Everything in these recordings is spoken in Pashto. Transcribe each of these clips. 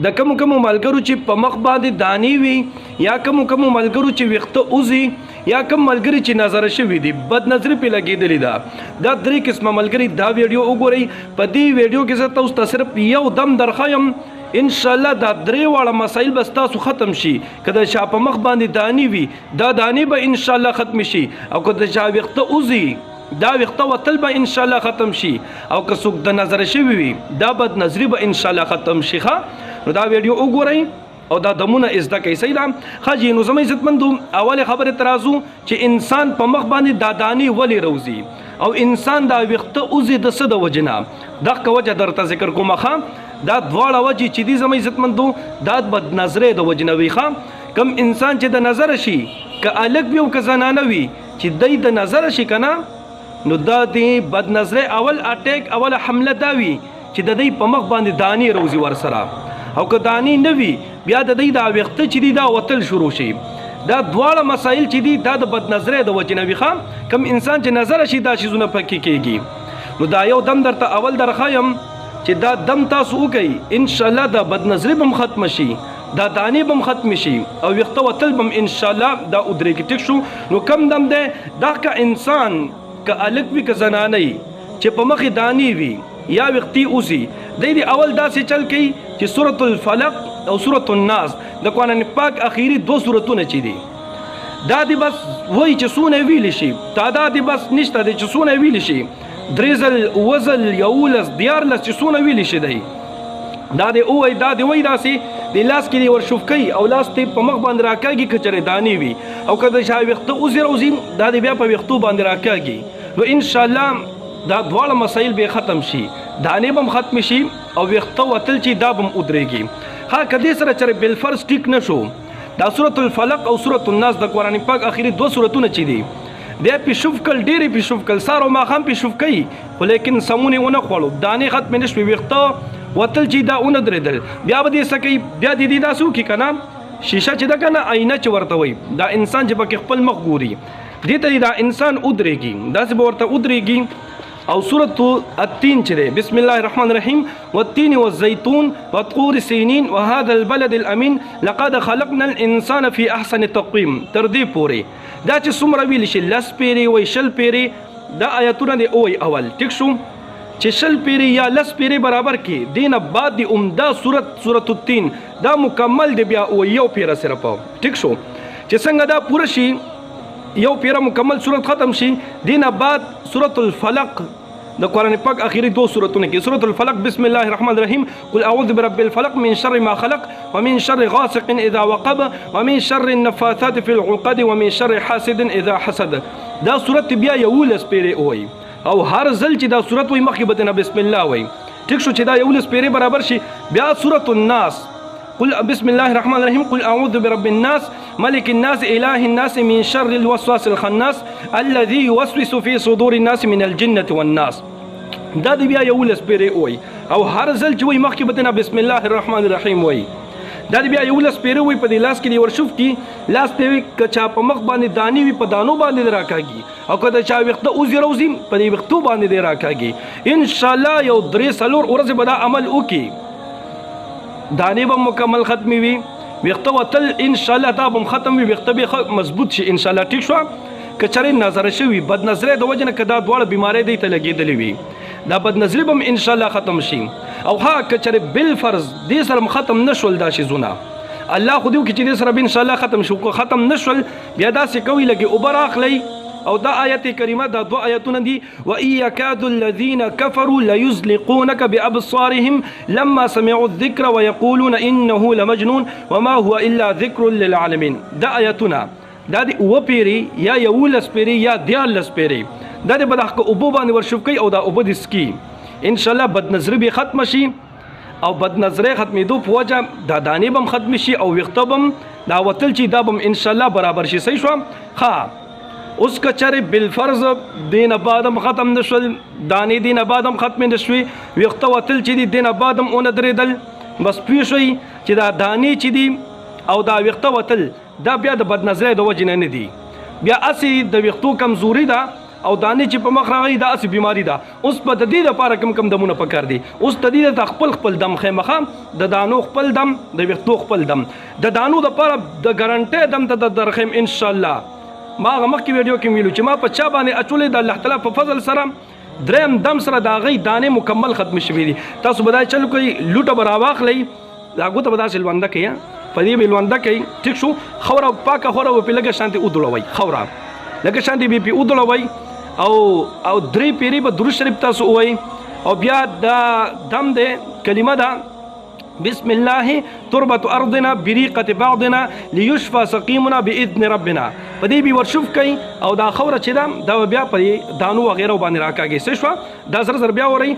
د کوم کوم ملګرو چې په مخ باندې دانی وي، یا کوم کوم ملګرو چې ویخته اوزي، یا کوم ملګری چې نظر شوی دی، بد نظری په لګیدلی ده، دا درې قسمه ملګری دا ویډیو وګورئ. په دې ویډیو کې زه تاسو ته صرف یو دم درخایم، ان شاء الله دا درې واړه مسایل به تاسو ختم شي. که د چا په مخ باندې دانی وي، دا دانی به ان شاء الله ختم شي، او که د چا ویخته اوزي، دا ویخته وتل به ان شاء الله ختم شي، او که څوک د نظر شوی وي، دا بد نظری به ان شاء الله ختم شي. ښه، نو دا ویډیو وګورئ او دا دمونه زده کوي. صحیح ده؟ ښه جي، نو زما عزتمندو، اوله خبره ترازو چې انسان په مخ باندې دا دانې ولې روزي او انسان دا ویخته اوزي، د څه د وجې نه؟ دغه وجه درته ذکر کومه. ښه، دا دواړه وجې چې دي زما عزتمندو، دا بد نظرې د وجې نه وي. ښه، کم انسان چې د نظر شي، که الک وي او که زنانه وي، چې دی د نظر شي که نه، نو دا دی بد نظرې اول اټیک، اوله حمله دا وي چې د دې په مخ باندې دانې روزي ورسره، او که دانې نه وي، بیا د دې دا ویخته چې دی دا وتل شروع شي. دا دواړه مسایل چې دي، دا د بد نظرې د وجې نه وي. ښه، کم انسان چې نظر شي، دا شیزونه پکې کېږي. نو دا یو دم درته اول درښایم چې دا دم تاسو وکئ، ان شاء الله دا بد نظري به ختم شي، دا دانې به ختم شي، او ویخته وتل به ان شاء الله دا ودرېږي. ټیک شو؟ نو کم دم دی دا؟ که انسان، که الک وي که زنانه وي، چې په مخې دانې وي یا وختي اوسي، دی دی اول داسې چل کوي چې سورة الفلق او سورة الناس، د قرآن پاک اخیری دو سورتونه چې دي، دا دی بس وای چې څونه ویل شي. تعداد بس نشته دی، چې څونه ویل شي، درې ځل، اووه ځل، 11، 13، چې څونه ویل شي دی دا دی اووی، دا دی وای. داسې د لاس کې دی ورشوف کوي او لاس ته په مخ باندې راکاږي که چېرې دانې وي، او که د چا ویښته اوزي روزي، دا دی بیا په ویښتو باندې راکاږي. نو انشاءالله دا دواړه مسایل به ختم شي، دانې به هم ختم شي او ویښته وتل چې دا به هم ودرېږي. ها، که دې سره چېرې بالفرض ټیک نه شو، دا سورة الفلق او سورة الناس، د قرآن پاک اخري دوه سورتونه چې دي، بیا پې شوف کړل، ډېرې پې شوف کړل، سهار او ماښام پې شوف کوي، خو لیکن سمون یې ونه خوړو، دانې ختمې نه شوې، ویښته وتل چې دا ونه درېدل، بیا به دې څه کوي؟ بیا دې دې داسې وکړي که نه، شیشه چې ده که نه، آینه چې ورته وایي، دا انسان چې پکې خپل مخ ګوري، دې ته دا انسان ودرېږي، داسې به ورته ودرېږي، او سورة التين چې دی، بسم الله الرحمن الرحیم، والتين والزيتون وطور سينين وهذا البلد الامين لقد خلقنا الانسان في احسن تقويم، تر دې پورې دا چې څومره ویل شي، 10 پیرې وای، 20 پیرې، دا آیتونه دی اوی اول. ټیک شو؟ چې 20 پیرې یا 10 پیرې برابر کې، دینه بعد دی عمده سورت، سورة التین، دا مکمل دی بیا او یو پیره صرف. ټیک شو؟ چې څنګه دا پوره شي، یو پیره مکمل سورت ختم شي، دینه بعد سورة الفلق، د قرآن پاک اخیری دو سورتونه کې سورة الفلق، بسم الله الرحمن الرحیم، قل اعوذ برب الفلق من شر ما خلق ومن شر غاسق اذا وقب ومن شر النفاثات في العقد ومن شر حاسد اذا حسد، دا سورت بیا 11 پیرې وای، او هر ځل چې دا سورت وای، مخکې به نه بسم الله وای. ټیک شو؟ چې دا 11 پیرې برابر شي، بیا سورة الناس، قل بسم الله الرحمن الرحيم، قل أعوذ برب الناس ملك الناس إله الناس من شر الوسواس الخناس الذي يوسوس في صدور الناس من الجنة والناس، دا دی بیا 11 پیرې وای، او هر ځل چې وای، مخکې به نه بسم الله الرحمن الرحیم وای. دا دی بیا 11 پیرې وای، په دې لاس کې دی ورشوف کی، لاس ته که چا په مخ باندې دانی وي، په دانو باندې راکاږي، او که د چا ویښته اوزي روزي، په دې ویښتو باندې دی راکاږي. ان شاء الله یو درې څلور ورځې به دا عمل وکړي، دانې به مکمل ختمې وي، ویښته وتل ان شاء الله دا به ختم وي، ویښته به مضبوط شي ان شاء الله. ټیک شو؟ که چېرې نظر شوي بد نظرې د وجې نه، که دا دواړه بیمارۍ دی ته لګېدلې وي، دا بد نظري به ان شاء الله ختم شي. او ها، که چېرې بالفرض دې سره ختم نه شول دا شیزونه، الله خو دې وکړي چې دې سره به ان شاء الله ختم شي، که ختم نه شول، بیا داسې کوئ، لږې اوبه راخلئ او دا آیت کریمه، دا دوه آیتونه دي، وَإِن يَكَادُ الَّذِينَ كَفَرُوا لَيُزْلِقُونَكَ بِأَبْصَارِهِمْ لَمَّا سَمِعُوا الذِّكْرَ وَيَقُولُونَ إِنَّهُ لَمَجْنُونٌ وَمَا هُوَ إِلَّا ذِكْرٌ لِّلْعَالَمِينَ، دا آیتونه دا دی اووه پیرې یا 11 پیرې یا 13 پیرې دا دی په دغه اوبو باندې ورشوف کوي او دا اوبه دې څکي، انشاءالله بد نظري به ختمه شي، او بد نظرۍ ختمېدو په وجه دا دانې به هم ختمې شي او ویښته به هم دا وتل چې دا به هم انشاءالله برابر شي. صحیح شوه؟ ښه، اوس که چېرې بالفرض دې نه بعد هم ختم نه شول، دانې دې نه بعد هم ختمې نه شوې، ویښته وتل چې دي دې نه بعد هم ونه درېدل، بس پوه شئ چې دا دانې چې دي او دا ویښته وتل، دا بیا د بدنظرۍ د وجې نه نه دي، بیا هسې د ویښتو کمزوري ده. او دانې چې په مخ راغلي دا هسې بیماري ده. اوس به د دې لپاره کوم کوم دمونه پکار دي؟ اوس د دې ته خپل خپل دم خیمه، د دانو خپل دم، د ویښتو خپل دم. د دانو دپاره د ګارنټۍ دم ته درخیم ان شاء الله. ما هغه مخکې ویډیو کې ویلو چې ما په چا باندې اچولې، د الله تعالی په فضل سره دریم دم سره د هغې دانې مکمل ختمې شوې دي. تاسو به دا چل کوئ، لوټه به راواخلئ، دا ګوته به داسې لونده کوئ، په دې به لونده کوئ، ټیک شو؟ خوره پاکه خوره به پرې لږه شانتې ودړوئ، خوره لږه شانتې به پرې ودړوئ او درې پیرې به درود شریف تاسو ووایئ. او بیا دا دم دی، کلمه ده بسم الله تربة ارضنا بریقة بعضنا ليشفى سقيمنا باذن ربنا، په دې به ورشوف کوي او دا خوره چې ده دا به بیا په دانو وغیره باندې راکاږي. څه شوه؟ دا زر زر بیا ورئ،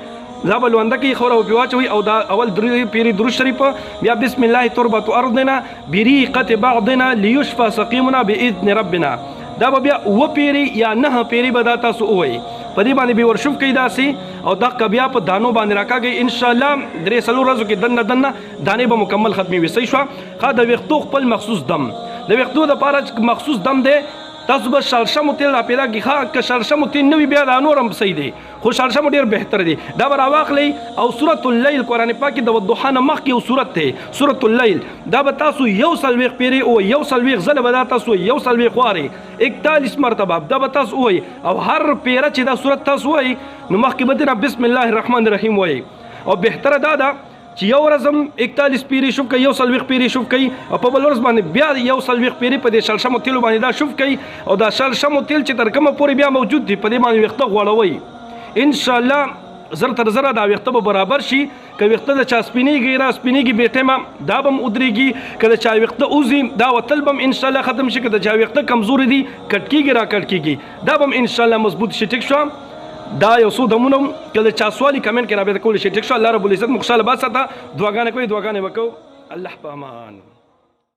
دا به لونده کوي، خوره به پرې واچوي او دا اول درې پیرې درود شریف، بیا بسم الله تربة ارضنا بریقة بعضنا ليشفى سقيمنا باذن ربنا، دا به بیا اووه پیرې یا نهه پیرې به دا تاسو ووایئ. په دې باندې به ورشوف کوي داسې او دغه بیا په دانو باندې راکاږئ. ان شاء الله درې څلور ورځو کې دننه دننه دانې به مکمل ختمې وي. صحیح شوه؟ ښه، د ویښتو خپل مخصوص دم، د ویښتو دپاره مخصوص دم دی. تاسو به شړشمو تیل را پیدا کړئ. ښه، که شړشمو تیل نه وي بیا دا نور هم صحیح دی، خو شړشمو ډېر بهتر دی. دا به راواخلئ او سورة اللیل، قرآن پاک کې د والضحا نه مخکې یو سورت دی، سورة اللیل، دا به تاسو 41 پیرې ووایئ، 41 ځله به دا تاسو ووایئ، 41 وارې، 41 مرتبه دا به تاسو ووایئ. او هر پیره چې دا سورت تاسو ووایئ نو مخکې به ترې بسم الله الرحمن الرحیم ووایئ. او بهتره دا ده چې یو ورځ هم 41 پیرې شوف کوي، 41 پیرې شوف کوي، او په بل ورځ باندې بیا 41 پیرې په دې شړشمو تیلو باندې دا شوف کوي. او دا شړشمو تیل چې تر کومه پورې بیا موجود دي په دې باندې ویښته غوړوئ، ان شاء الله زر تر زره دا ویښته به برابر شي. که ویښته د چا سپینېږي را سپینېږي بې ټیمه، دا به هم ودرېږي. که د چا ویښته وځي دا وتل به هم ان شاء الله ختم شي. که د چا ویښته کمزوري دي کټ کېږي را کټ کېږي، دا به هم ان شاء الله مضبوط شي. ټیک شوه؟ دا یو څو دمونه که د چا سوال کمنټ کې رابطه کولی شئ. ټیک شو؟ الله رب العزت مو خوشحاله باد ساته. دعاګانې کوئ، دعاګانې وکړو. الله په امان.